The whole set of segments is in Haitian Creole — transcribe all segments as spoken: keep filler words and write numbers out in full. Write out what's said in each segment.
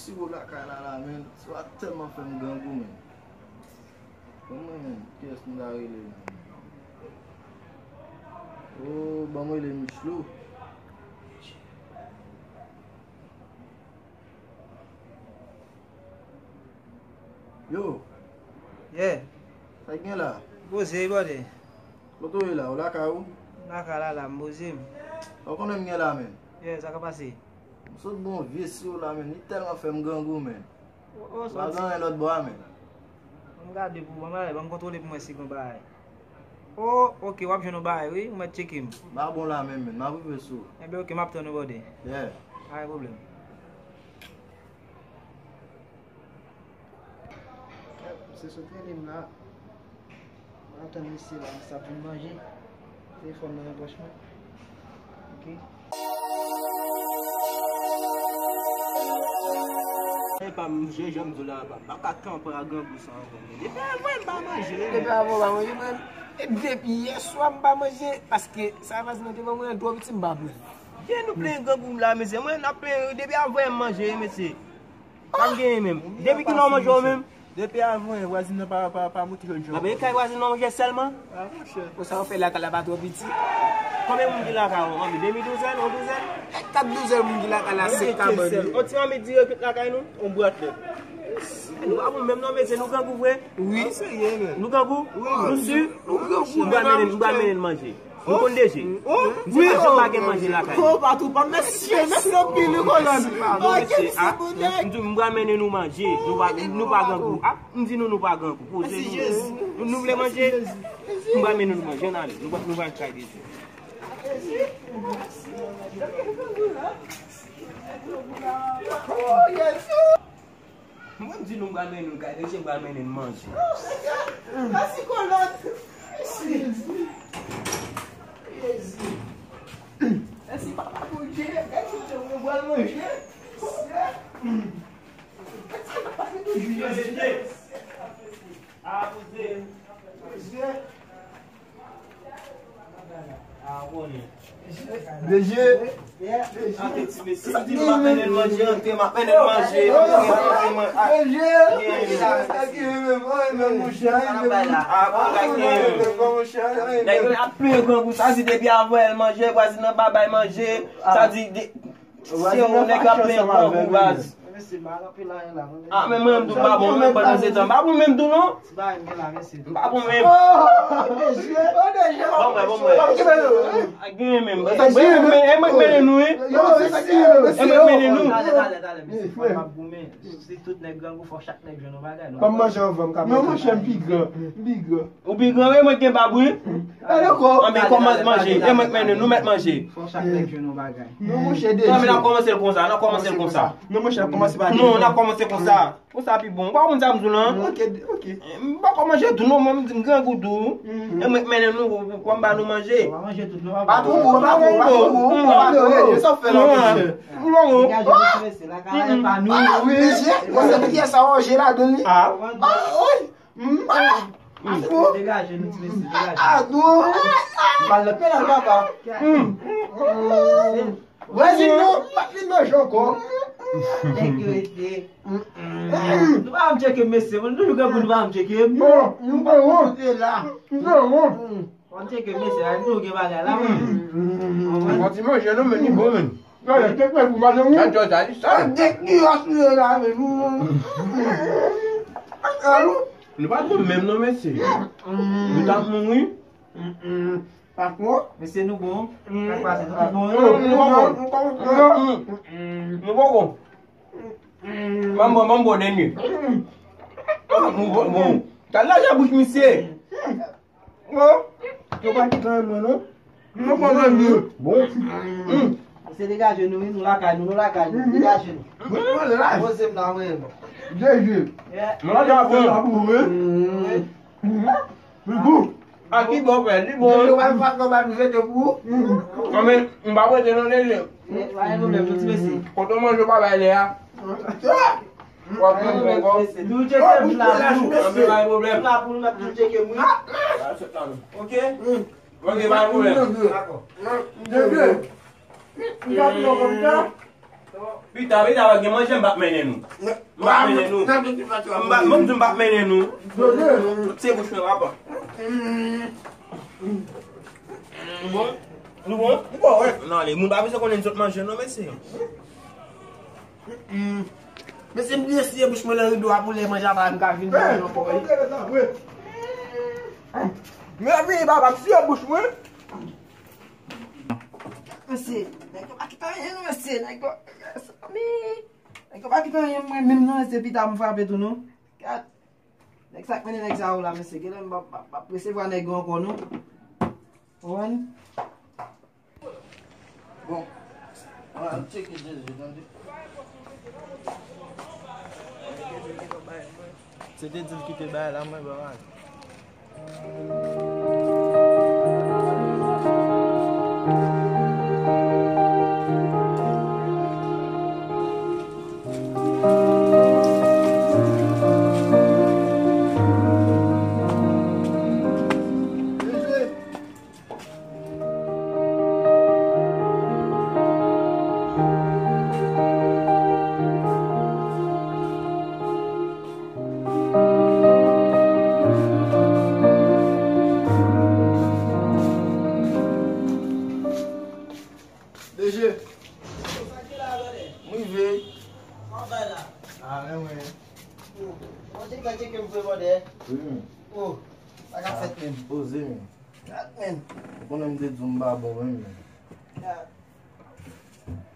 Ti gwo lakay la la, men. Sa tèlman fè m grangou, men. Ban mwen, kiyès m ta rele, men? Oh, ban mwen rele Michlou. Yo. Yeah. Sa k gen la? Poze, brother. Kote w ye la? Ou lakay ou? M lakay la la, m poze m. Ou konnen m gen la, men. Yeah, sa ka pase? M sot bon vye siro la, men. Li tèlman fè m grangou, men. Oh, oh, pa gen anyen lòt bò a, men. Ban m gade pou, ban m gade, ban m kontwole pou mwen si gen bagay. Oh, ok, w ap jwenn yon bagay, wi. Ou mèt tcheke m. M pa bon la menm, men. M ap rive sou ou. Enben, ok, m ap tann ou, brother. Yeah. Pa gen pwoblèm. Misye sot rele m la. Mwen ap tann misye la, misye ap vin manje. Telefòn nan nan pòch mwen. Ok. E pa m, je jan m di w la, pa m pa ka kanpe ak grangou sa ankò. Depi avan m pa manje. Depi avan w pa manje, men. E depi yè swa m pa manje, paske sa vwazin nan te ban mwen an twò piti, m pa pran l. Gen nou plenyen grangou la, mesye. Mwen, n ap plenyen depi avan m manje, mesye. Pa m genyen menm. Depi kilè w manje w menm? Depi avan, vwazin nan pa, pa, pa moute jòl jòl. Abe, kay vwazin nan manje sèlman? Ah, monchè. Konsa w fè lakay la pa twò piti. Konbyen moun ki lakay ou? Anvi demi douzèn, yon douzèn? Kat douzèn moun ki lakay la, senk kabann. On ti manmi di yo kit lakay nou, on bwat lèt. Nou pa bon menm non, mesye, nou grangou vre. Wi. Nou grangou? Wi. Nou si? Nou grangou. Nou pral mennen, nou pral mennen manje. Nou konn deje. Wi, m pa gen manje lakay. Kou pa tou pa. Mèsi, mèsi anpil, wi, kolòn. M di, m pral mennen nou manje. Nou pa, nou pa grangou. Ah, m di nou, nou pa grangou. Poze nou. Nou vle manje? M pral mennen nou manje. Ann ale. Nou, nou pral kay deje. Mwen m di nou m pral mennen nou kay deje, m pral mennen n manje. Mèsi kolòn. Jezi. Jezi. Mèsi papa Bondye. Mèsi Bondye, mwen pral manje. Mèsi papa Bondye. Jezi. Jezi. Antre ti mesye, m di m ap mennen l manje, antre m ap mennen l manje, antre, antre, antre, manje. Ah, bon, bagay. Nèg yo ap plenyen grangou, sa di depi avan l manje, vwazin nan pa bay manje, sa di de, se yon nèg ap plenyen grangou, baz. Ah, men mwen menm tou m pa bon, men pandan se tan, m pa bon menm tou non. M pa bon menm. Ban mwen, ban mwen. A gen menm. E mwen k mennen nou, wi. E mwen k mennen nou. Talè, talè, talè, mesye. Fò m ap goumen. Si tout nèg grangou, fò chak nèg jwenn yon bagay. Kòm manje anvan, m ka manje. Non, monchè, m pi gran. M pi gran. Ou pi gran, wi, mwen k gen bab, wi. Anben, kòmanse manje. E mwen k mennen nou, mèt manje. Fò chak nèg jwenn yon bagay. Non, monchè, deje. Non, men n ap kòmanse l konsa, n ap kòmanse l konsa. Non, monchè, n ap kòmanse pa deje. Non, n ap kòmanse konsa. Konsa pi bon. Ou pa konn sa m di w lan? Ok, ok. M pa ko manje tou non, mwen m di m grangou tou. E mwen k mennen nou pou, pou, pou m ba nou manje. Ou pa manje tout non, papa. Pa twò gwo, pa twò gwo, pa twò gwo. Pa twò gwo, sa w fè la, monchè. M pa gwo. Degaje nou ti mesye, lakay la pa nou. Ah, wi, mesye. Mwen se pyès a manje ladan li. Ah. Ah, wi. Ah, non. Degaje nou ti mesye, degaje. Ah, non. Mal nan penal, papa. Vwazin nou, m ap vin manje ankò. Nèg yo ete. Nou pa janm tcheke m, mesye. Mwen toujou gen pou nou pa janm tcheke m. Non, nou pa wont. Nou pa wont. Pa janm tcheke m, mesye. Nou gen bagay la, men. Yon ti manje, non, men li bon, men. Gade, kèk fè pou madanm, wi. Gade, gade, sa. Gade, ki asire la, men. Alò? Nou pa bon menm, non, mesye. Nou t ap mouri. Patwon. Mesye, nou bon. Sa k pase, tout bon, wi? Nou poko. Nou poko. Ban m bon, ban m bon dènye. Nou bon, bon. Gad lajan bouch misye. Bon. Yo pa ki tan mwen, non. Nou bon dènye. Bon. Mesye, degaje nou, wi, nou lakay nou, nou lakay nou. Degaje nou. Poze m la, wi. Deje. Mwen la, jan ap fè la pou ou, wi. Li gou. A ki bò fè? Li bon. Yo pa fè kòb ap jete pou ou. Anben, m pa prete non, deje. Pa gen pwoblèm, nou ti mesye. Kote w manje w pa bay lè a. W ap pran bon kòb. Nou tcheke m la pou nou. Anben, pa gen pwoblèm. M la pou nou, mèt nou tcheke m, wi. Ok? Ok, pa gen pwoblèm. Dakò. Deje. M pa pran kòb sa. Pita, pita, pa gen manje, m p ap mennen nou. M p ap mennen nou. M p ap, m di m p ap mennen nou. Se bouch mwen, papa. Nou bon? Nou bon? Nou bon, wi. Non, ale, moun pa bezwen konnen n sot manje, non, mesye. Mesye, m bliye siye bouch mwen nan rido a pou lè manje a pa m ka vin manje ankò, wi. Men wi, papa, m siye bouch mwen. Mesye, nèg yo pa kite anyen, non, mesye. Nèg yo, nèg yo pa kite anyen, mwen menm, non, mesye, pita m frape tou, non. Gad. Nèg sa k mennen nèg sa yo la, mesye. Genlè m p ap, p ap, p ap resevwa nèg yo ankò, non. Konprann? Bon. An, al tcheke Jezi, tande. Se te di l kite bagay la, mwen, ba bagay. D J. Sa ki la, brother? M rive. Kòman w bay la? Ah, men mwen. Oh, mwen te ka tcheke m fre, brother. Wi, men. Oh, sa ka fèt menm. Poze, men. Gad, men. Ou konnen m te di w m pa bon menm, men. Gad.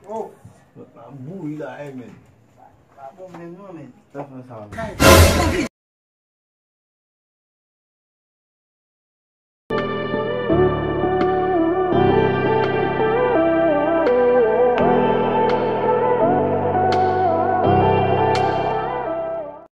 Oh. Lòt la bouri la, eh, men. Pa bon menm non, men. Sa fè sa, men. Kay.